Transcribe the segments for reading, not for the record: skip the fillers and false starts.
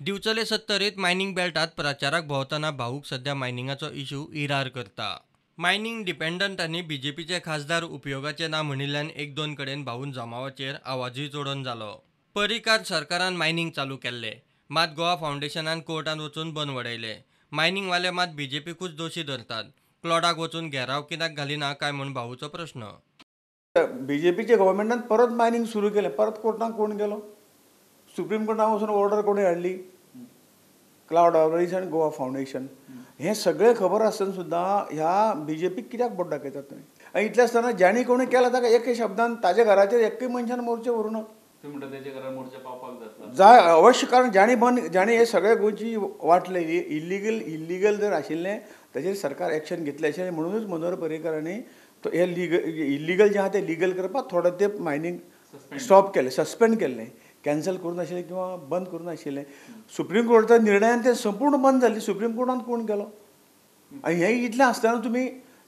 दिवचले सत्तरीत mining बेल्टात प्रचाराक भोंवतना भाऊक सध्या मायनिंगाचो issue इरार करता. मायनिंग डिपेंडंटांनी बीजेपीचे खासदार उपयोगाचे ना म्हणिल्ल्यान एक दोन कडेन भाऊन जमावाचेर आवाजूय चडोवन जालो. पर्रीकार सरकारान मायनिंग चालू केल्ले, मात गोवा फावंडेशनान कोर्टांत वचून बंद वडयले. मायनिंगवाले मात बीजेपीकूच दोशी धरतात. क्लॉडाक वचून घेराव कित्याक घालिना काय म्हूण भाऊचो प्रश्न. बीजेपीच्या गव्हर्मेंटान परत मायनिंग सुरू केलें, परत कोर्टान कोण गेलो? सुप्रीम कोर्टान वचून ऑर्डर कोणी हाडली? क्लावड आल्वारीस आनी गोवा फावंडेशन. हें सगळें खबर आसतना सुद्दां ह्या बीजेपीक कित्याक बोट दाखयतात तुमी? आनी इतलें आसतना ज्यांनी कोणी केलां ताका एके शब्दान ताज्या घराचेर एकय मनशान मोर्चे व्हरूं ना जाय अवश्य. कारण ज्यांनी बंद, ज्यांनी हे सगळे गोंयची वाट लायली, इल्लिगल जर आशिल्लें ताचेर सरकार एक्शन घेतलें अशें म्हणूनच मनोहर पर्रीकारांनी हे इल्लिगल जें आहा तें लिगल करपाक थोडो तेंप मायनींग स्टॉप केलें, सस्पेंड केल्लें, कॅन्सल करूं नाशिल्लें किंवा बंद करूं नाशिल्लें. सुप्रीम कोर्टाच्या निर्णयान तें संपूर्ण बंद जालें. सुप्रीम कोर्टान कोण गेलो? आनी हें इतलें आसतना तुमी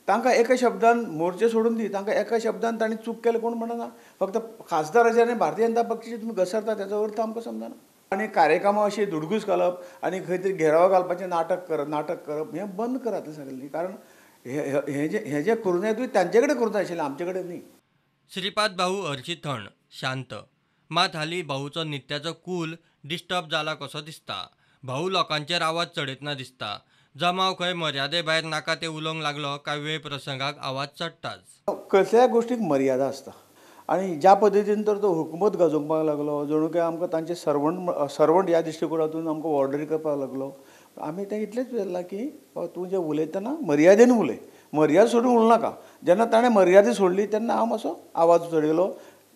तांकां एका शब्दान मोर्चे सोडून दी, तांकां एका शब्दान तांणी चूक केलें कोण म्हणना. फक्त खासदाराचे आनी भारतीय जनता पक्षाचे तुमी घसरता ताचो अर्थ आमकां समजना. आनी कार्यक्रमां अशी धुडगूस घालप आनी खंय तरी घेराव घालपाचें नाटक करप हें बंद करात सगळें. कारण हें जें करूं जाय तुवें तांचे कडेन करूं जाय आशिल्लें, आमचे कडेन न्ही. श्रीपाद भाऊ हरशी थंड शांत, मात हालीं भाऊचो नित्याचो कूल डिस्टर्ब जाला कसो दिसता. भाऊ लोकांचेर आवाज चडयतना दिसता. जमाव खंय मर्यादे भायर नाका ते उलोवंक लागलो काय वेळ प्रसंगाक आवाज चडटाच. कसल्याय गोश्टीक मर्यादा आसता आनी ज्या पद्दतीन तर तो हुकूमत गाजोवपाक लागलो, जणू काय आमकां तांचे सर्वंट ह्या दृश्टिकोनातून आमकां ऑर्डरी करपाक लागलो. आमी तें इतलेंच विचारलां की तूं जें उलयतना मर्यादेन उलय, मर्यादा सोडून उलोवं नाका. जेन्ना ताणें मर्यादा सोडली तेन्ना हांव मातसो आवाज चडयलो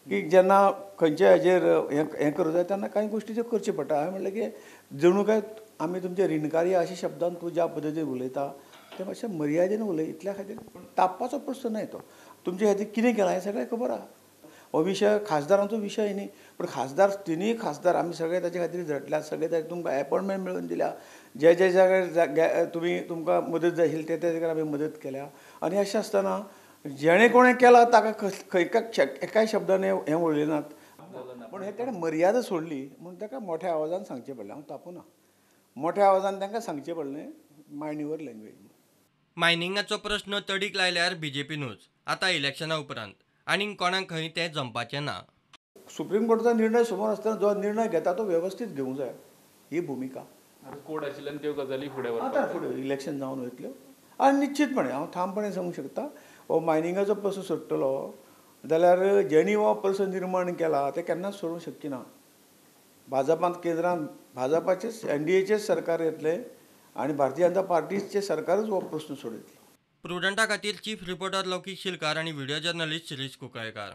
की जेन्ना खंयच्या हेजेर हें करूं जाय तेन्ना कांय गोश्टी त्यो करच्यो पडटा. हांवें म्हणलें की जणू काय आमी तुमचे रिणकारी अशा शब्दान तूं ज्या पद्दतीन उलयता तें मातशें मर्यादेन उलय, इतल्या खातीर. पूण तापपाचो प्रस्न न्हय तो. तुमचे खातीर कितें केलां हें सगळें खबर आहा. हो विशय खासदारांचो विशय न्ही, पूण खासदार तिनूय खासदार आमी सगळे ताचे खातीर झटल्यात, सगळे ताचे तुमकां एपॉयंटमेंट मेळोवन दिल्या, जे जे जाग्यार तुमी तुमकां मदत जाय आशिल्ली ते ते जाग्यार आमी मदत केल्या. आनी अशें आसतना जेणें कोणें केलां ताका खंय एकाय शब्दान हें उलयले नात. पूण हें ताणें मर्यादा सोडली म्हूण ताका मोठ्या आवाजान सांगचें पडलें. हांव तापूना, मोठ्या आवाजान तांकां सांगचें पडलें मायंड your language. मायनिंगाचो प्रश्न तडीक लायल्यार बीजेपीनूच आतां इलेक्शना उपरांत आनीक कोणाक खंय तें जमपाचें ना. सुप्रीम कोर्टाचो निर्णय समोर आसतना जो निर्णय घेता तो व्यवस्थीत घेवंक जाय, ही भुमिका. कोर्ट आशिल्ल्यान त्यो गजाली फुडें आतां फुडें इलेक्शन जावन वयतल्यो आनी निश्चितपणे हांव ठामपणे सांगूंक शकता हो मायनिंगाचो प्रस्न सोडटलो जाल्यार जेणी हो प्रस्न निर्माण केला ते केन्नाच सोडूंक शक्य ना. भाजपांत केंद्रांत भाजपाचेच एनडीएचेच सरकार येतलें आनी भारतीय जनता पार्टीचें सरकारूच हो प्रस्न सोडयतलें. प्रुडंटा खातीर चीफ रिपोर्टर लौकीक शिलकार आनी व्हिडियो जर्नलिस्ट शिरीष कुंकळयेंकार.